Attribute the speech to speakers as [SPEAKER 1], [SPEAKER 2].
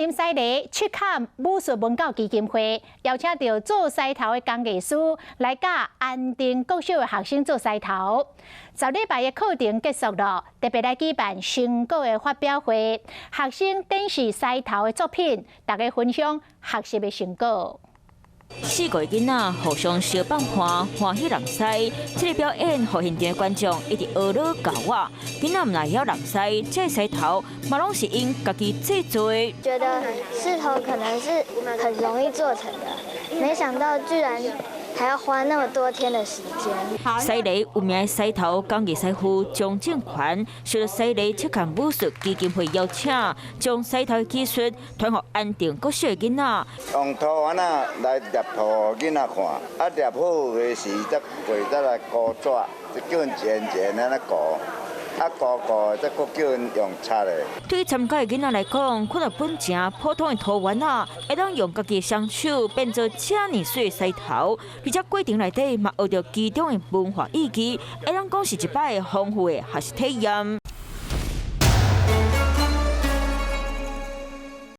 [SPEAKER 1] 林獅尼赤崁武術文教基金會邀請著做獅頭的工藝師來教安定國小的學生做獅頭。10禮拜的課程結束了，特別來舉辦成果的發表會，學生展示獅頭的作品，大家分享學習的成果。
[SPEAKER 2] 四個囡仔互相相幫伴，歡喜弄獅。這个表演，予現場的觀眾一直呵咾猴仔。囡仔毋但會曉弄獅，這个獅頭嘛攏是𪜶家己製作。
[SPEAKER 3] 覺得獅頭可能是很容易做成的，沒想到居然還要花那麼多天的時間。
[SPEAKER 2] 獅梨有名的獅頭工藝師傅張正權，受著獅梨赤崁武術基金會邀請，將獅頭的技術傳予安定國小的囡仔。
[SPEAKER 4] 用土丸仔來捏土予囡仔看，啊捏好的時，才過再來糊紙，就叫𪜶一圓一圓按呢糊，啊糊糊，再閣叫𪜶用擦的。
[SPEAKER 2] 對參加的囡仔來講，看著本誠普通的土丸仔，會當用家己的雙手變做遮爾媠的獅頭，而且過程內底嘛學著其中的文化意義，會當講是一擺豐富的學習體驗。